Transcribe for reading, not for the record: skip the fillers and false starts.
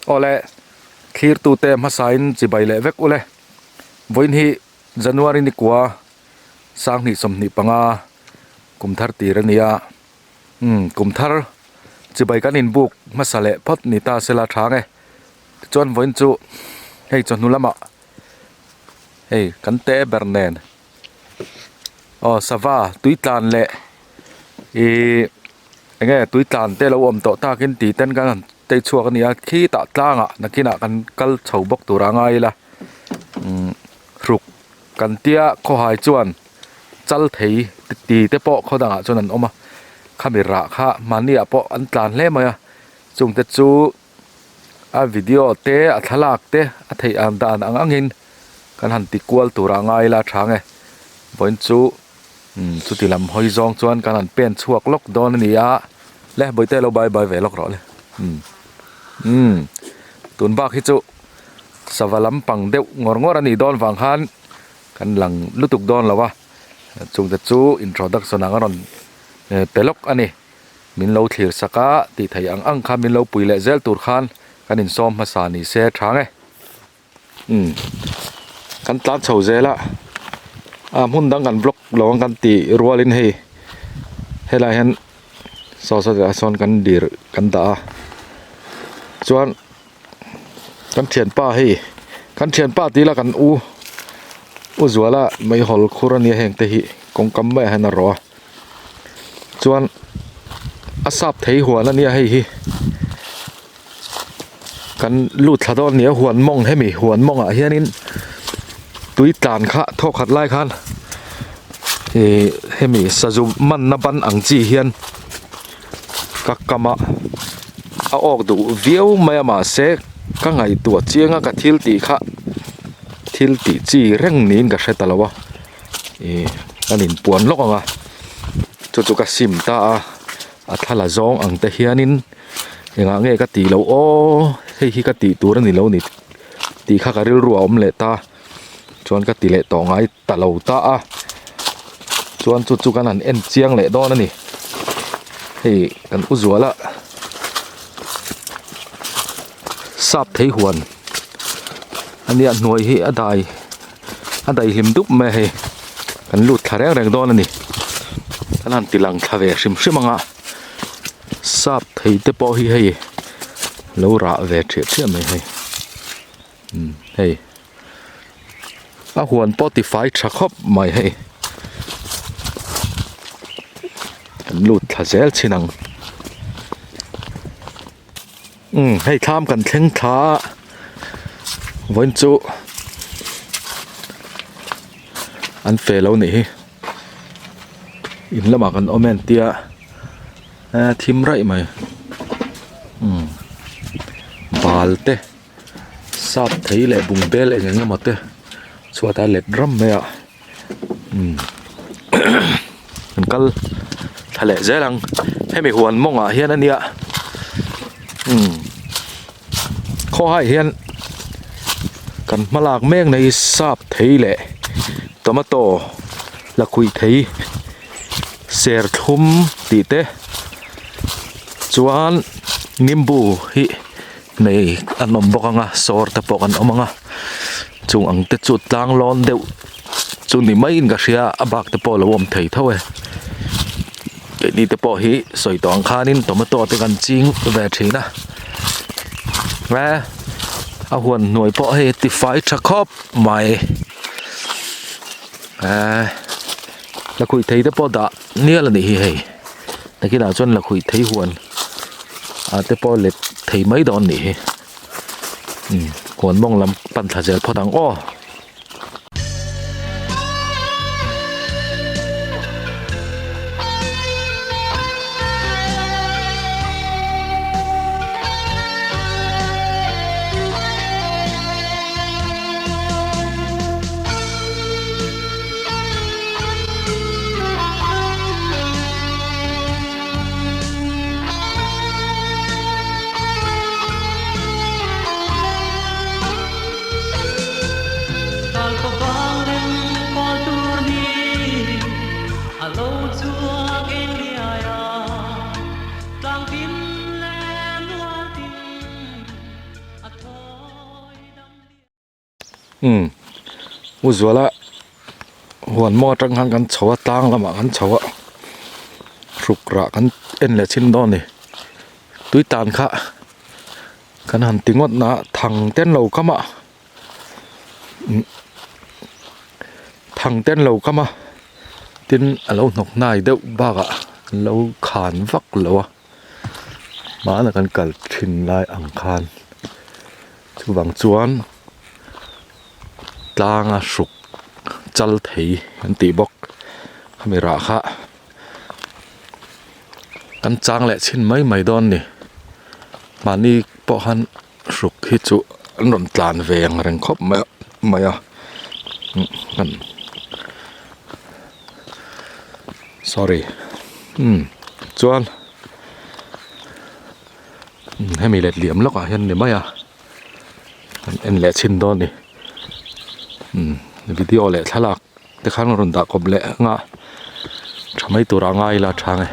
Awle, thlirtute hmasain chibai leh vek ule. Vawiin hi January ni kua 2025 kum thar tir a ni a. Umm kum thar chibai kan inbuk hmasa leh phawt ni ta sela tha nge. Tichuan vawiin chu hei chawhnu lamah hei kan te ber nen aw sava tui tlan leh ihh eng nge tui tlan te lo awm tawh takin tih ten kan han tei chhuak a ni a khitah tlangah nakinah kan kal chho bawk tur a ngai ila umm hruk kan tia khawhai chuan chal thei ti te pawh khaw dangah chuan an awm a khami rah kha mahni ah pawh an tlan hle mai a chungte chu. A video te a thlalak te a theih ang dan ang angin kan han ti kual tur a ngai ila tha nge vawiin chu umm chuti lam hawi zawng chuan kan han pen chhuak lawk dawn a ni a le bawihte lo bye bye ve lawk rawh le umm umm tun bak hi chu sava lampang deuh ngawr ngawr a nih dawn vang khan kan lang lutuk dawn lo a chungte chu introduction ang a rawn pe lawk a ni. Min lo thlir sak a, tih theih ang ang kha min lo pui leh zel tur khan kan insawm hmasa ni se tha nge. Umm kan tlan chho zel a, a hmun dang kan vlog lo ang kan tih rualin hei helai hian saw saw ah sawn kan dir kan dah a chuan kan thianpa hei kan thianpa tih ila kan u u Zuala meihawl khur ania heng te hi kawngkam maiah hian a rawh a. Chuan a sap thei huan ania hei hi kan lut thla dawn nia huan mawng hemi huan mawngah hianin tui tlan kha thawk khat lai khan ih hemi sazu manna ban ang chi hian ka kam a a awk duh viau mai a mahse ka ngaihtuah chiang a ka thil tih kha thil tih chi reng niin ka hre ta lo a. Ih an inpuan lawk ang a chu chu ka sim ta a a thla la zawng ang te hianin engah nge ka tih loh aw hei hi ka tih tur a ni lo ni tih kha ka rilru a awm leh ta chuan ka ti leh tawh ngai ta lo ta a chuan chu chu kan han en chiang leh dawn a ni hei kan u zuala sap thei huan a nia hnuai hi a dai. A daihlim dup mai a hei kan lut thla reng reng dawn a ni kan han ti lang thla ve hrim hrim ang a sap thei te pawh hi hei lo rah ve ṭhiah ṭhiah mai hei umm hei a huan pawh ti fai ṭha khawp mai hei kan lut thla zel chin ang umm hei thlam kan thleng thla a vawiin chu an fe lo nih hi in lamah kan awm em tia eh thim raih mai umm bal te sap thei leh bungbel eng eng emaw te chhuatah let ram mai a umm an kal thla leh zel ang hemi huan mawngah hian a nia umm khawhai hian kan hma lak mek na hi sap thei leh tomato la khuih thei serthlum tih te chuan nimbu hi nei an awm bawk ang a sawr te pawh kan awm ang a chung ang te chu tlang lawn deuh chu ni maiin ka hria a bak te pawh a lo awm thei tho e keini te pawh hi sawi tawh ang khanin tomato te kan ching ve thin a e a huan hnuai pawh hei a tifai tha khawp mai e lakhuih thei te pawh dah nial a nih hi hei nakinah chuan lakhuih thei huan ah te pawh let thei mai dawn a nih hi umm huan mawng lam pan thla zel phawt ang aw. Umm U Zuala huan maw atang khan kan chho a tlang lamah kan chho a hruk rah kan en leh chin dawn a ni tui tan kha kan han ti ngawt na thang ten lo kam a umm thang ten lo kam a tin a lo hnawk hnai deuh bakah an lo khan vak lo a. Hmana kan kal thin lai ang khan chuvang chuan tlanga hruk chal thei an tih bawk khami rah kha kan chang leh chhin mai mai dawn a ni mahni pawh khan hruk hi chu an rawn tlan ve ang reng khawp mai a mai a sorry umm chuan hemi let liam lawkah hian ni mai a kan en leh chhin dawn a ni umm video leh thlalak te khan rawn dah kawp leh ang a tha mai turah ngai ila a tha ang e.